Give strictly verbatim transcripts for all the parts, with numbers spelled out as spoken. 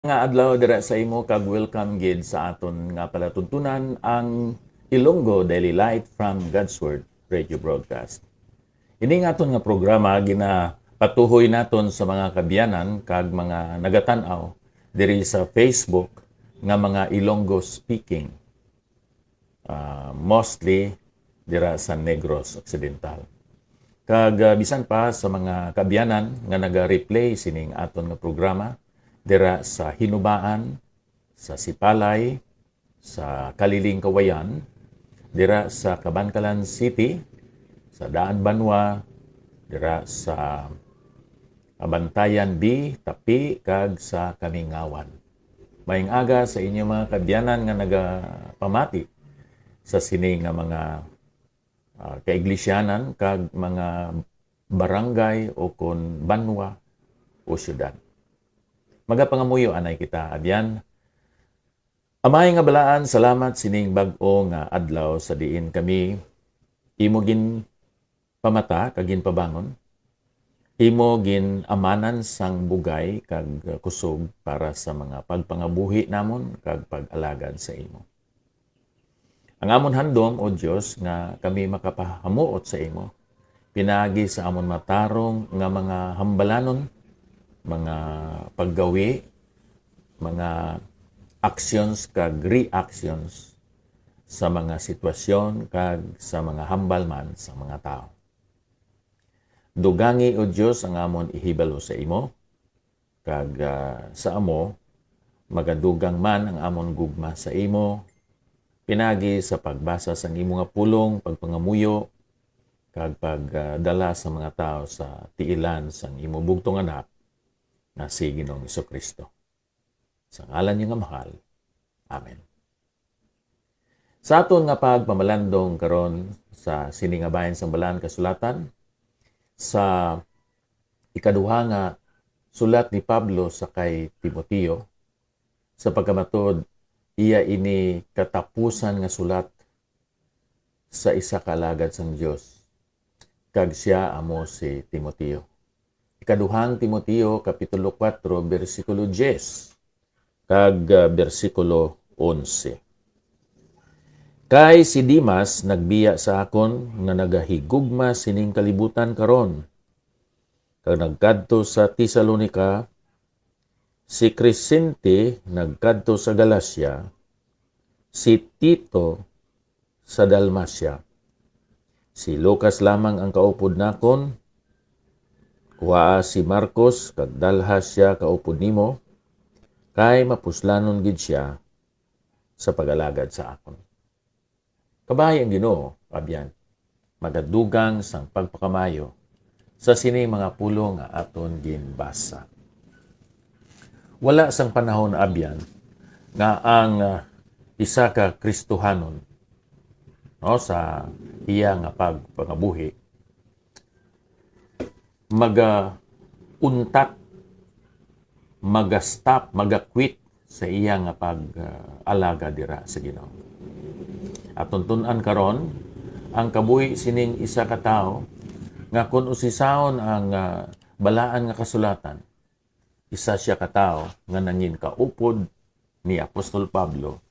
Nga adlaw dira sa imo, kag welcome gid sa aton nga palatuntunan, ang Ilonggo Daily Light from God's Word Radio Broadcast. Ini nga aton nga programa ginapatuhoy naton sa mga kaabyanan kag mga nagatan-aw diri sa Facebook nga mga Ilonggo speaking, ah, mostly dira sa Negros Occidental. Kag, ah, bisan pa sa mga kaabyanan nga naga-replay sining aton nga programa dira sa Hinubaan, sa Sipalay, sa Kaliling Kawayan, dira sa Kabankalan City, sa Daan Banwa, dira sa Abantayan B, Tapi, kag sa Kamingawan. Maayong aga sa inyo mga kaabyanan nga nagapamati sa sini nga mga, ah, kaiglisyanan kag mga barangay o kon banwa o syudad. Magapangamuyo anay kita, abyan. Amay nga balaan, salamat sining bag-o nga adlaw sa diin kami imo ginpamata kag ginpabangon, imo gin-amanan sang bugay kag kusog para sa mga pagpangabuhi namon kag pag-alagad sa imo. Ang amon handom, O Dios, nga kami makapahamuot sa imo pinaagi sa amon matarong nga mga hambalanon, mga paggawi, mga actions kag reactions sa mga sitwasyon kag sa mga hambal man sa mga tawo. Dugangi, O Dios, ang amon ihibalo sa imo, kag, ah, sa amo, magadugang man ang amon gugma sa imo, pinagi sa pagbasa sang imo nga pulong, pagpangamuyo, kag pagdala sa mga tawo sa tiilan sang imo bugtong Anak, nga si Ginoong Jesu-Cristo. Sa ngalan niya nga mahal. Amen. Sa aton nga pagpamalandong karon sa sini nga bahin sang Balaan Kasulatan, sa ikaduha nga sulat ni Pablo sa kay Timoteo, sa pagkamatud, iya ini katapusan nga sulat sa isa ka alagad sang Dios, kag sia amo si Timoteo. Ikaduhang Timoteo, Kapitulo kuwatro, bersikulo diyes kag, ah, bersikulo onse. Kay si Demas nagbiya sa akon nga nagahigugma sining kalibutan karon, kag nagkadto sa Tesalonica, si Crescente nagkadto sa Galacia, si Tito sa Dalmacia. Si Lucas lamang ang kaupod nakon. Kuhaa si Marcos kag dalha sia kaupod nimo, kay mapuslanon gid sia sa pag-alagad sa akon. Kabay ang Ginoo, abyan, magadugang sang pagpakamayo sa sini mga pulong nga aton ginbasa. Wala sang panahon, abyan, nga ang, ah, isa ka Kristohanon, no, sa iya nga pagpangabuhi, maga-untat, maga-stop, maga-quit sa iya nga pag, ah, alagad dira sa Ginoo. Aton tun-an karon ang kabuhi sining isa ka tawo nga, kun usisahon ang, ah, Balaan nga Kasulatan, isa sia ka tawo nga nangin kaupod ni Apostol Pablo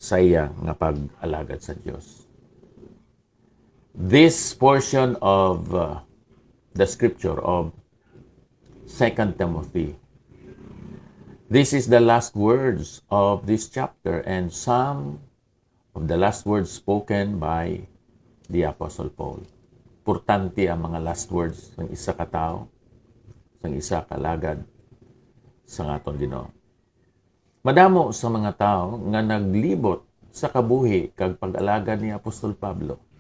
sa iya nga pag-alagad sa Dios. This portion of, uh, the scripture of Second Timothy, this is the last words of this chapter and some of the last words spoken by the Apostle Paul. Importante ang mga last words sang isa ka tawo, sang isa ka alagad sang aton Ginoo. Madamo sa mga tawo nga naglibot sa kabuhi kag pag-alagad ni Apostol Pablo.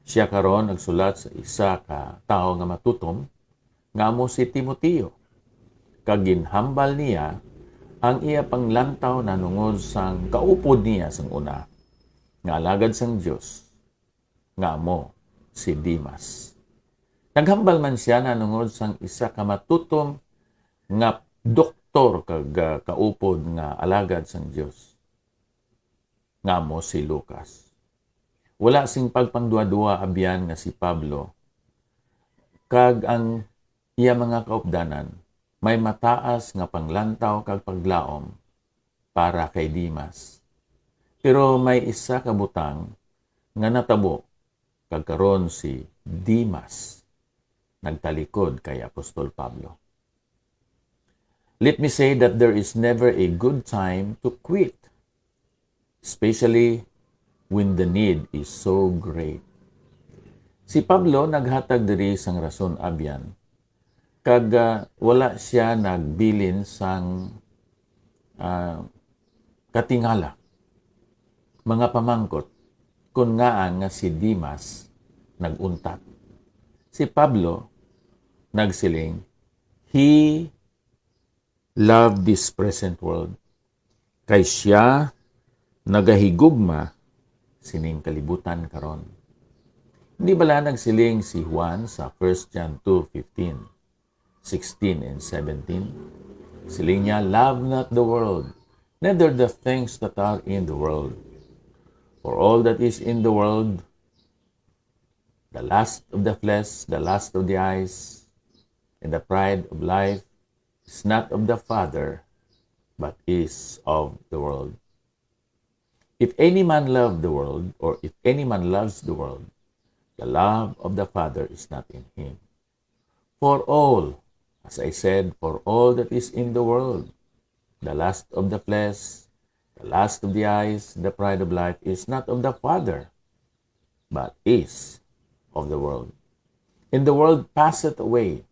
Sia karon nagsulat sa isa ka tawo nga matutom, nga amo si Timoteo, kag ginhambal niya ang iya panglantaw nahanungod sang kaupod niya sang una nga alagad sang Dios, nga amo si Demas. Naghambal man sia nahanungod sang isa ka matutom nga doktor kag, ah, kaupod nga alagad sang Dios, nga amo si Lucas. Wala sing pagpangduhaduha, abyan, nga si Pablo kag ang iya mga kaupdanan may mataas nga panglantaw kag paglaom para kay Demas. Pero may isa ka butang nga natabo, kag karon si Demas nagtalikod kay Apostol Pablo. Let me say that there is never a good time to quit, especially when the need is so great. Si Pablo naghatag diri sang rason, abyan, kag, ah, wala sia nagbilin sang, ah, katingala, mga pamangkot, kon ngaa nga si Demas nag-untat. Si Pablo nagsiling, "He loved this present world," kay siya nagahigugma sining kalibutan karon. Hindi bala nagsiling si Juan sa First John two fifteen, sixteen, and seventeen? Siling niya, "Love not the world, neither the things that are in the world. For all that is in the world, the lust of the flesh, the lust of the eyes, and the pride of life, is not of the Father, but is of the world. If any man love the world, or if any man loves the world, the love of the Father is not in him. For all, as I said, for all that is in the world, the lust of the flesh, the lust of the eyes, the pride of life is not of the Father, but is of the world. And the world passeth away,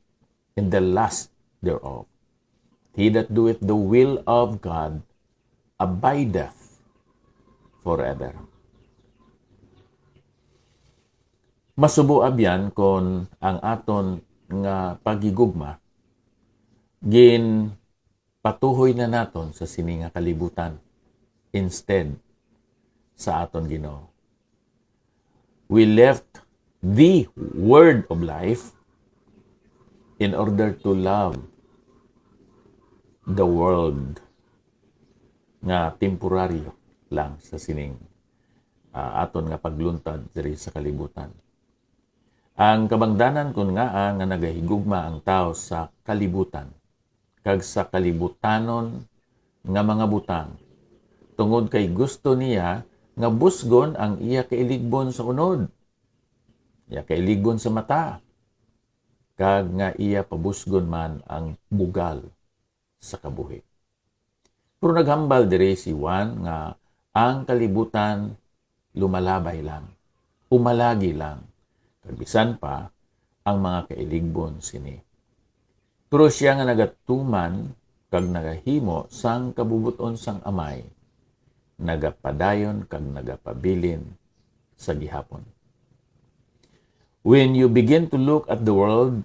and the lust thereof. He that doeth the will of God abideth forever." Masubo, abyan, kon ang aton nga paghigugma ginpatuhoy na naton sa sini nga kalibutan instead sa aton Ginoo. We left the word of life in order to love the world nga temporaryo lang sa sining, ah, aton nga pagluntad diri sa kalibutan. Ang kabangdanan kon ngaa nga nagahigugma ang tawo sa kalibutan kag sa kalibutanon nga mga butang, tungod kay gusto niya nga busgon ang iya kailigbon sa unod, iya kailigbon sa mata, kag nga iya pabusgon man ang bugal sa kabuhi. Pero naghambal diri si Juan nga ang kalibutan lumalabay lang, umalagi lang, kag bisan pa ang mga kailigbon sini. Pero sia nga nagatuman kag nagahimo sang kabubot-on sang Amay, nagapadayon kag nagapabilin sa gihapon. When you begin to look at the world,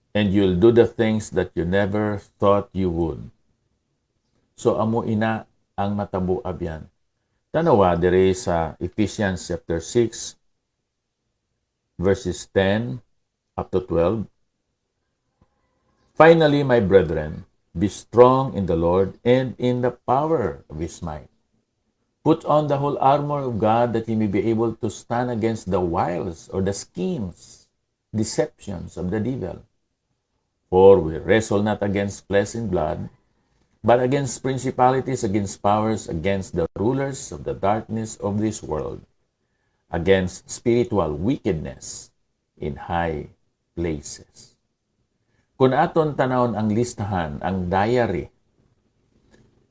and you'll do the things that you never thought you would. So, amo ina ang matabo, abyan. Tanawa diri sa Ephesians chapter six, verses ten up to twelve. "Finally, my brethren, be strong in the Lord and in the power of his might. Put on the whole armor of God, that ye may be able to stand against the wiles or the schemes, deceptions of the devil. For we wrestle not against flesh and blood, but against principalities, against powers, against the rulers of the darkness of this world, against spiritual wickedness in high places." Kung aton tanawon ang listahan, ang diary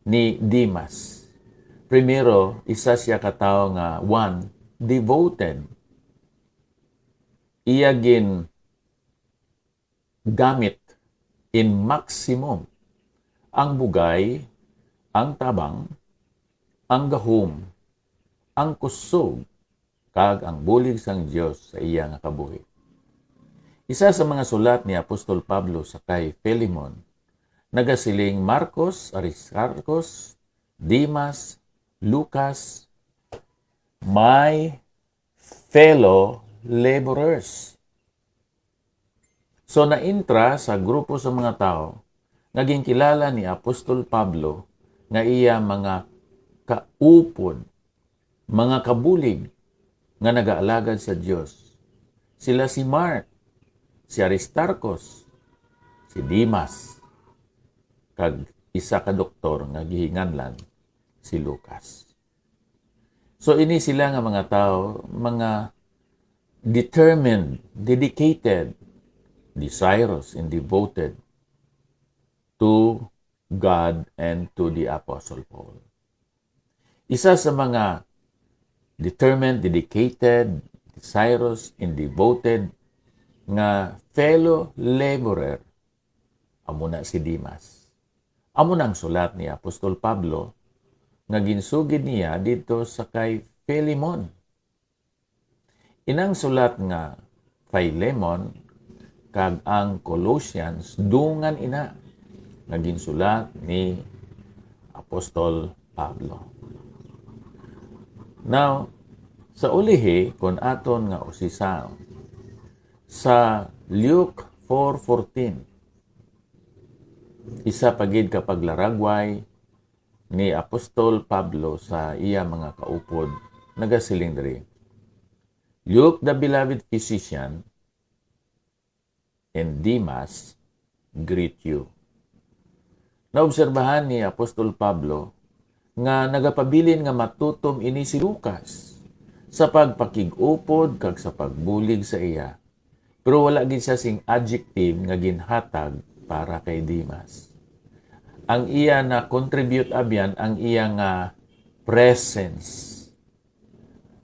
ni Demas, primero, isa siya ka tawo nga, one, devoted. Iya gin gamit in maximum ang bugay, ang tabang, ang gahom, ang kusog, kag ang bulig sang Dios sa iya nga kabuhi. Isa sa mga sulat ni Apostol Pablo sa kay Filemon nagasiling, "Marcos, Aristarcos, Demas, Lucas, my fellow laborers." So, naintra sa grupo sa mga tawo nga ginkilala ni Apostol Pablo nga iya mga kaupod, mga kabulig nga nagaalagad sa Dios. Sila si Mark, si Aristarcos, si si Demas, kag isa ka doktor nga gihinganlan si Lucas. So, ini sila nga mga tawo, mga determined, dedicated, desirous, and devoted to God and to the Apostle Paul. Isa sa mga determined, dedicated, desirous, and devoted nga fellow laborer, amo na si Demas. Amo na ang sulat ni Apostol Pablo nga ginsugid niya didto sa kay Filemon. Inang sulat nga Filemon kag ang Colossians dungan ina nga ginsulat ni Apostol Pablo. Now, sa ulihi, kun aton nga usisaon, sa Luke four fourteen, isa pa gid ka paglaragway ni Apostol Pablo sa iya mga kaupod, nagasiling diri, "Luke, the beloved physician, and Demas greet you." Naobserbahan ni Apostol Pablo nga nagapabilin nga matutom ini si Lucas sa pagpakig-upod kag sa pagbulig sa iya. Pero wala gid siya sing adjective nga ginhatag para kay Demas. Ang iya na contribute abyan ang iya nga presence,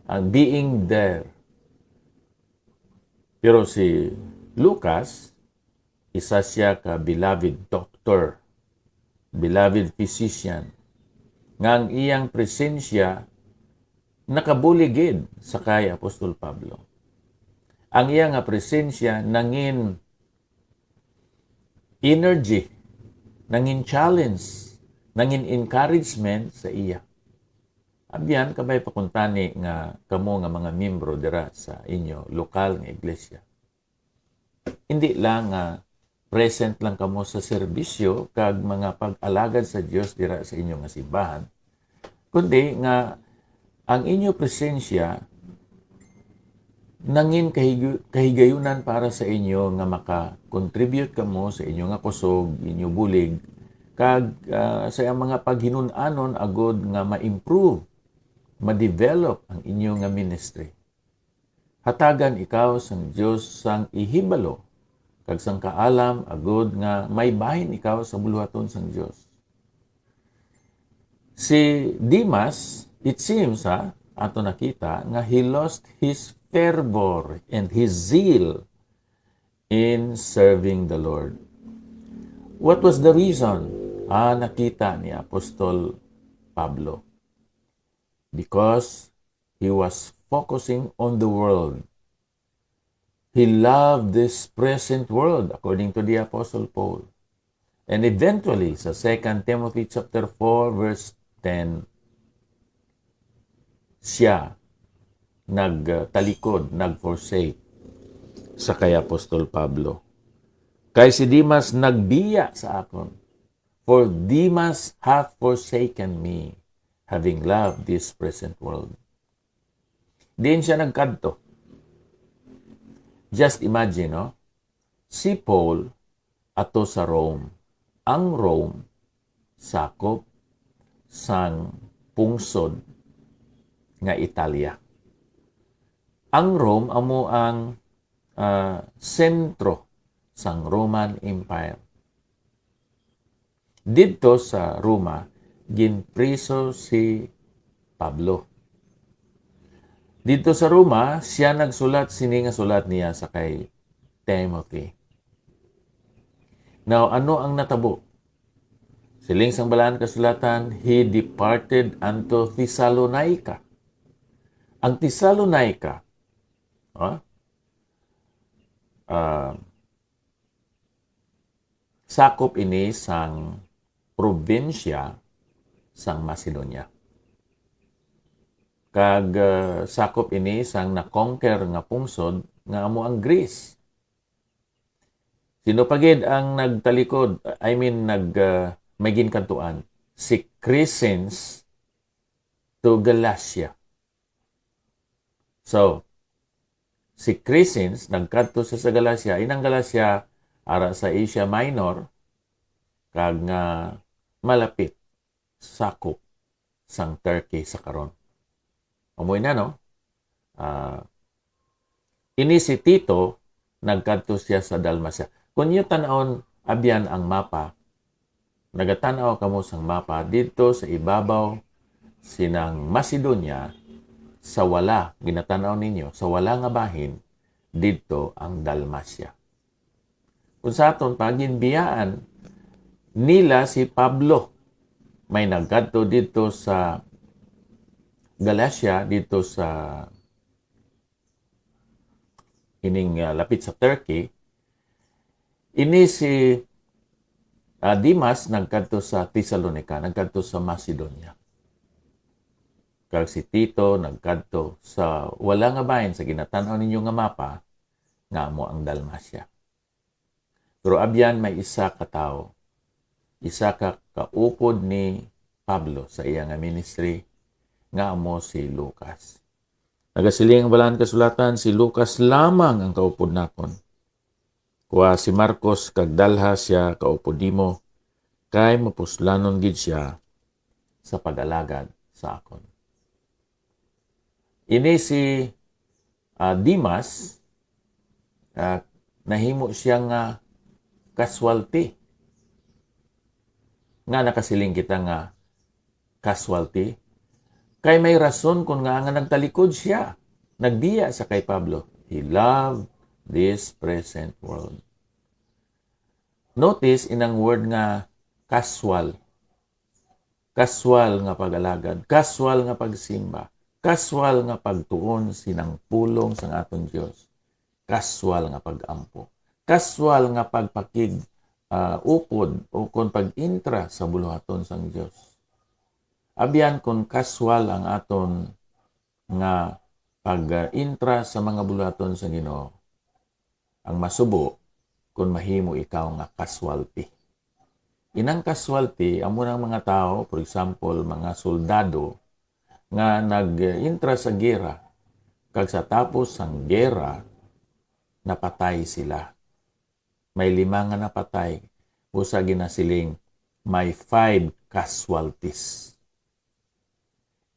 ang being there. Pero si Lucas, isa siya ka beloved doctor, beloved physician, nga ang iyang presensya nakabulig gid sa kay Apostol Pablo. Ang iya nga presensya nangin energy, nangin challenge, nangin encouragement sa iya. Abyan, kabay pa kuntani nga kamo nga mga miyembro dira sa inyo lokal nga iglesia. Hindi lang nga present lang kamo sa serbisyo kag mga pag-alagad sa Dios dira sa inyo nga simbahan, kundi nga ang inyo presensya nangin kahigu-, kahigayunan para sa inyo nga maka-contribute kamo sa inyo nga kusog, inyo bulig, kag, ah, sa iyang mga paghinun-anon agud nga ma-improve, ma-develop ang inyo nga ministry. Hatagan ikaw sang Dios sang ihibalo kag sang kaalam agud nga may bahin ikaw sa buluhaton sang Dios. Si Demas, it seems, ha, ato nakita nga he lost his fervor and his zeal in serving the Lord. What was the reason? Ah, nakita ni Apostol Pablo. Because he was focusing on the world. He loved this present world, according to the Apostle Paul. And eventually, sa Second Timothy chapter four, verse ten, siya nagtalikod, nag-forsake sa kay Apostol Pablo. "Kay si Demas nagbiya sa akon, for Demas hath forsaken me, having loved this present world." Diin siya nagkadto? Just imagine, no? Si Paul ato sa Rome. Ang Rome sakop sang pungsod nga Italia. Ang Rome amo ang, ah, sentro sang Roman Empire. Didto sa Roma, ginpriso si Pablo. Didto sa Roma, siya nagsulat sini nga sulat niya sa kay Timothy. Now, ano ang natabo? Siling sang Balaan Kasulatan, he departed unto Thessalonica. Ang Thessalonica, ah, ah, sakop ini sang probinsya sang Macedonia. Kag, ah, sakop ini sang na-conquer nga pungsod nga amo ang Greece. Sino pa gid ang nagtalikod, I mean, nag, ah, may ginkadtuan? Si Crescens to Galatia. So, si Crescens nagkadto sa, sa Galacia, inang Galacia ara sa Asia Minor, kag nga malapit sakop sang Turkey sa karon. Amo ina, no? Ah, ini si Tito, nagkadto siya sa Dalmacia. Kung inyo tan-awon, abyan ang mapa, nagatan-aw kamo sang mapa, didto sa ibabaw sinang Macedonia, sa wala, ginatan-aw ninyo, sa wala nga bahin, didto ang Dalmacia. Kung sa aton pa, ginbiyaan nila si Pablo. May nagkadto didto sa Galacia, didto sa ining, ah, lapit sa Turkey. Ini si, ah, Demas nagkadto sa Tesalonica, nagkadto sa Macedonia. Kag si Tito nagkadto sa wala nga bahin sa ginatan-aw ninyo nga mapa, nga amo ang Dalmacia. Pero abyan may isa ka tawo, isa ka kaupod ni Pablo sa iya nga ministry, nga amo si Lucas. Nagasiling ang Balaan Kasulatan, "Si Lucas lamang ang kaupod nakon. Kuha si Marcos kag dalha sia kaupod nimo, kay mapuslanon gid sia sa pag-alagad sa akon." Ini si, ah, Demas, ah, nahimo siya nga casualty. Nga nakasiling kita nga casualty? Kay may rason kon ngaa nga nagtalikod siya, nagbiya sa kay Pablo. He loved this present world. Notice inang word nga casual. Casual nga pag-alagad, casual nga pagsimba, casual nga pagtuon sinang pulong sang aton Dios, casual nga pag-ampo, casual nga pagpakig, ah, upod o kon pag-intra sa buluhaton sang Dios. Abyan kon casual ang aton nga pag-intra sa mga buluhaton sa Ginoo, ang masubo kon mahimo ikaw nga casualty. Inang casualty amo nang mga tawo, for example, mga soldado nga nag-intra sa gera, kag sa tapos sang gera, napatay sila. May lima nga napatay, busa ginasiling may five casualties.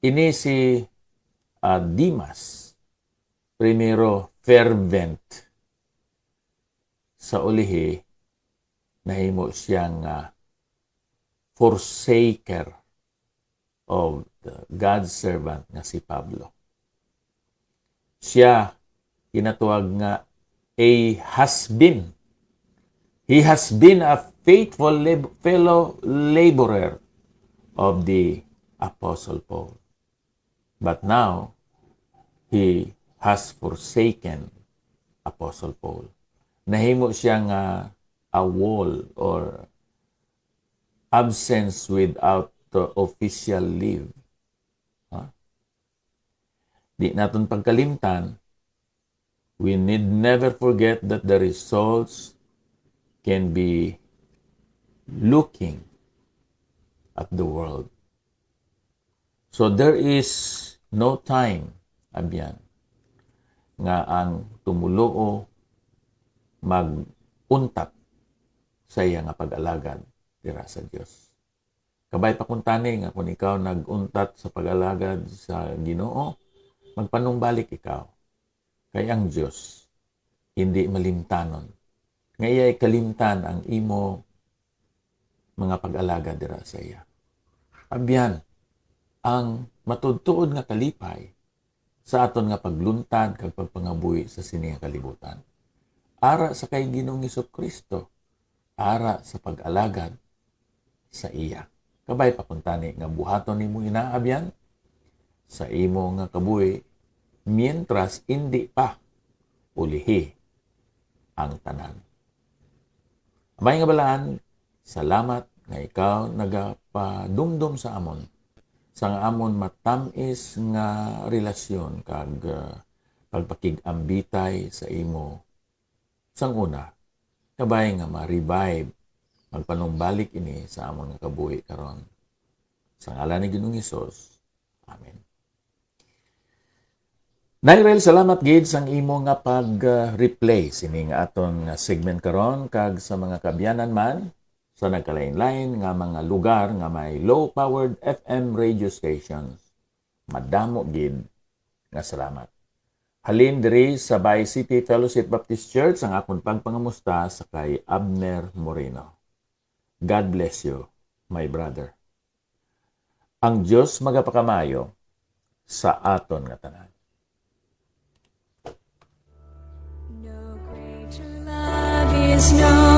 Ini si, ah, Demas, primero fervent, sa ulihi nahimo siya nga forsaker of the God's servant nga si Pablo. Siya ginatuwag nga a has been. He has been a faithful lab-, fellow laborer of the Apostle Paul. But now, he has forsaken Apostle Paul. Nahimo siya nga a wall or absence without the official leave. Ha? Di naton pagkalimtan, we need never forget that the results can be looking at the world. So there is no time, abyan, nga ang tumoluo mag-untat sa iya nga pag-alagad dira sa Dios. Kabay pa kuntani nga kung ikaw nag-untat sa pag-alagad sa Ginoo, magpanumbalik ikaw. Kay ang Dios hindi malimtanon nga iya'y kalimtan ang imo mga pag-alagad dira sa iya. Abyan, ang matuod-tuod nga kalipay sa aton nga pagluntad kag pagpangabuhi sa sini nga kalibutan, ara sa kay Ginoong Jesu-Cristo, ara sa pag-alagad sa iya. Kabay pa kuntani nga buhaton nimo ina, abyan, sa imo nga kabuhi, mientras indi pa ulihi ang tanan. Amay nga Balaan, salamat nga ikaw nagapadumdom sa amon, sa nga amon matam-is nga relasyon kag, ah, pagpakig-ambitay sa imo sang una, kabay nga ma-revive, magpanumbalik ini sa amon nga kabuhi karon. Sa ngalan ni Ginoong Hesus, amen. Nairel, salamat gid sang imo nga pag-replay sini nga aton nga segment karon, kag sa mga kaabyanan man sa nagkalain-lain nga mga lugar nga may low-powered F M radio stations, madamo gid nga salamat. Halin diri sa Bay City Fellowship Baptist Church ang akon pagpangamusta sa kay Abner Moreno. God bless you, my brother. Ang Dios magapakamayo sa aton nga tanan. No greater love is known.